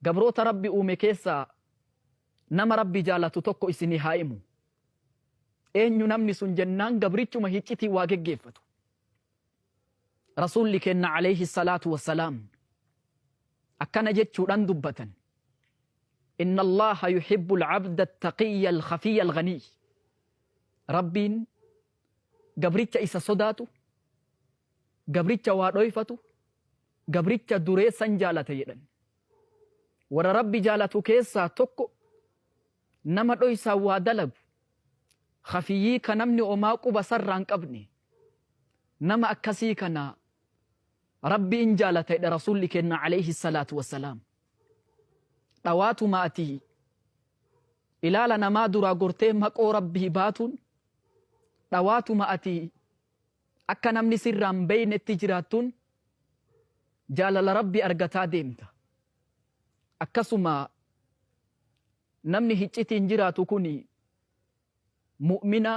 Gabroota Rabbi uume keessaa nama Rabbi jaalatu tokko isinii haa himu. Eenyu namni sun jennaan gabrichuma hiccitiin waa geggeeffatu. Rasuulli keenna alayhi salaatu wassalaam akkana jechuudhaan dubbatan. Inna Allaaha yuhibbu al-abda at-taqiyya al-khafiyya al-ghaniy. Rabbiin gabricha isa sodaatu, gabricha waa dhoyfatu, gabricha dureessan jaalata jedhan. Warra Rabbi jaalatu keessaa tokko nama dhoysaan waa dalagu, khafiyyii ka namni omaa quba sarraa hin qabne, nama akkasii kana Rabbi in jaalata jedha Rasuulli keenna alayhi salaatu wassalaam. Dhawaatuma ati ilaala namaa duraa gortee maqoo Rabbii baatuun, dhawaatuma ati akka namni sirraa hin beeynetti jiraattuun jaalala Rabbi argataa deemta. Akkasuma namni hiccitiin jiraatu kuni mu'mina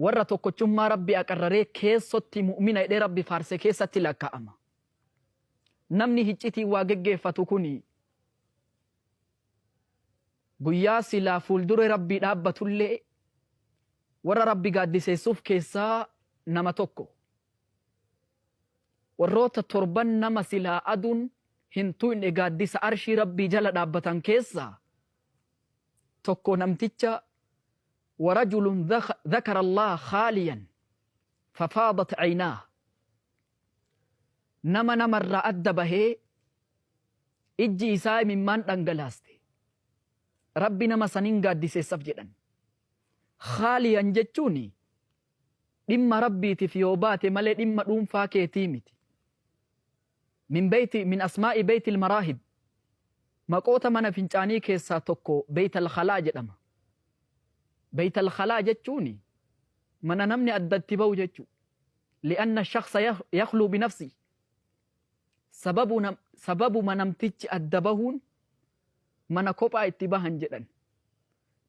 warra tokkochummaa Rabbi aqarraree keessotti mu'mina jedhee Rabbi faarse keessatti lakkaa'ama. Namni hiccitiin waa geggeeffatu kuni guyyaa silaa fuuldura Rabbii dhaabbatullee warra Rabbi gaaddiseessuuf keessaa nama tokko. Warroota torban nama silaa aduun hin tuyne gaaddisa arshii Rabbii jala dhaabbatan keessaa tokko namticha warajulun dhakara Allah khaaliyan fafaadat aynaah nama namarraa adda bahee ijji isaa imimmaan dhangalaaste Rabbi nama sanin gaaddiseessaf jedhan. Khaaliyan jechuun dhimma Rabbiitif yoo baate malee dhimma dhuunfaa keetii miti. Min beyti min asmaa'i beytil maraahib maqoota mana fincaanii keessaa tokko beytal khalaa jedhama. Beytal khalaa jechuun mana namni adda itti bahu jechuu. Li'anna shakhsa yakhluu binafsi sababuma namtichi adda bahuun mana kophaa itti bahan jedhan.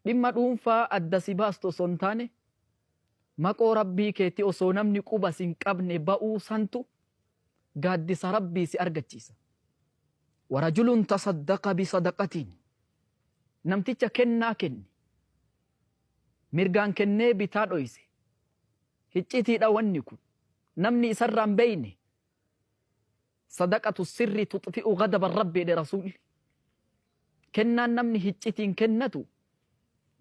Dhimma dhuunfaa adda si baastu osoo hin taane maqoo Rabbii keetti osoo namni quba sin qabne ba'uu santu gaaddisa Rabbii si argachiisa. Warajulun tasaddaqa bisadaqatiin namticha kennaa kenne mirgaan kennee bitaa dhoyse hiccitiidha wanni kun namni isarraa hin beeyne Sadaqatu sirri tuxfi'u ghadaba rabbi jedhe rasuulli. Kennaan namni hiccitiin kennatu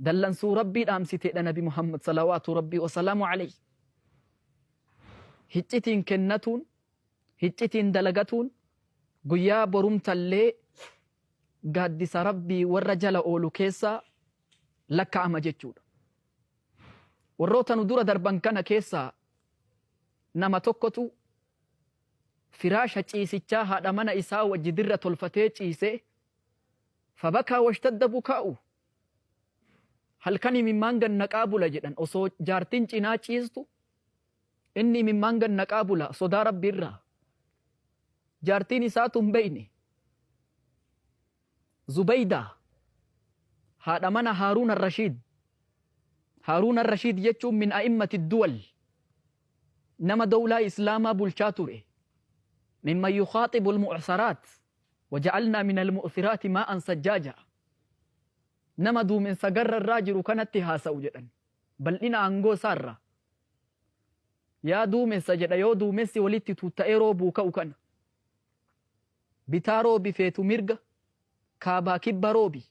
dallansuu rabbii dhaamsiteedha nabi Muhammad salawaatu rabbii wasalaamu alayhi. Hiccitiin kennatuun, hiccitiin dalagatuun guyyaa borumtallee gaaddisa rabbii warra jala oolu keessaa lakkaa'ama jechuudha. Warroota nu dura darban kana keessaa nama tokkotu firaasha ciisichaa haadha mana isaa wajji dirra tolfatee ciisee fabakaa washtadda bukaa'u halkan imimmaan gad naqaa bula jedhan osoo jaartiin cinaa ciistu inni imimmaan gad naqaa bula sodaa rabbi irraa jaartiin isaatu hin beeyne Zubaydaa haadha mana Haaruun Arrashiid. Haaruun Arrashiid jechuun min a'immati duwal nama dawlaa Islaamaa bulchaa ture. Mimman yukhaaxibu almu'saraat waja'alnaa min almu'siraati maa'an sajjaaja. Nama duumensa garra irraa jiru kanatti haasa'u jedhan. Bal'ina aangoo isaarraa. Yaa duumessa jedha yoo duumessi walitti tuutta'ee roobuu ka'u kana. Bitaa roobi feetu mirga, kaabaa kibba roobi.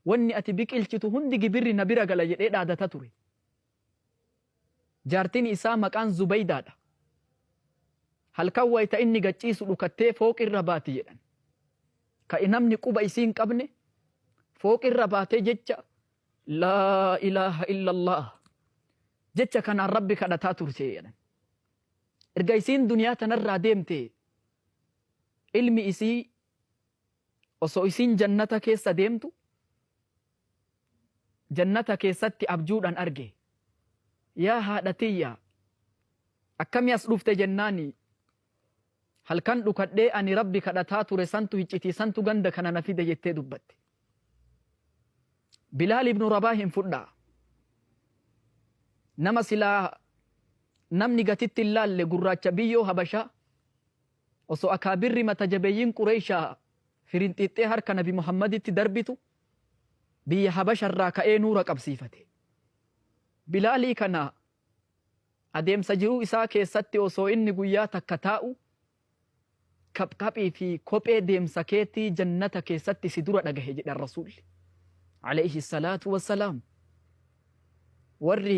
Wanni ati biqilchitu hundi gibirri na bira gala jedhee dhaadata ture. Jaartiin isaa maqaan Zubaydaadha. Halkan wayta inni gad ciisu dhukattee fooqirra baati jedhan. Ka namni quba isii hin qabne fooqirra baatee jecha Laa ilaaha illallah jecha kanaan Rabbi kadhataa turte jedhan. Erga isiin duniyaa tanarraa deemte ilmi isii osoo isiin jannata keessa deemtu jannata keessatti abjuudhaan arge. Yaa haadha tiyya akkami as dhufte jennaani halkan dhukadhee ani Rabbi kadhataa ture santu hiccitii santu ganda kana na fide jettee dubbatte. Bilaal ibnu Rabaah hin fudhaa. Nama silaa namni gatitti hin laalle gurraacha biyyoo Habashaa osoo akaabirri mata jabeeyyiin Qureeshaa Firinxiixxee harka Nabi Muhammaditti darbitu biyya Habasharraa ka'ee nuura qabsiifate. Bilaalii kana adeemsa jiruu isaa keessatti osoo inni guyyaa takka taa'u kaphkaphii fi kophee deemsa keetii jannata keessatti si dura dhagahe jedhan Rasuulli. Alayhi salaatu wassalaam. Warri.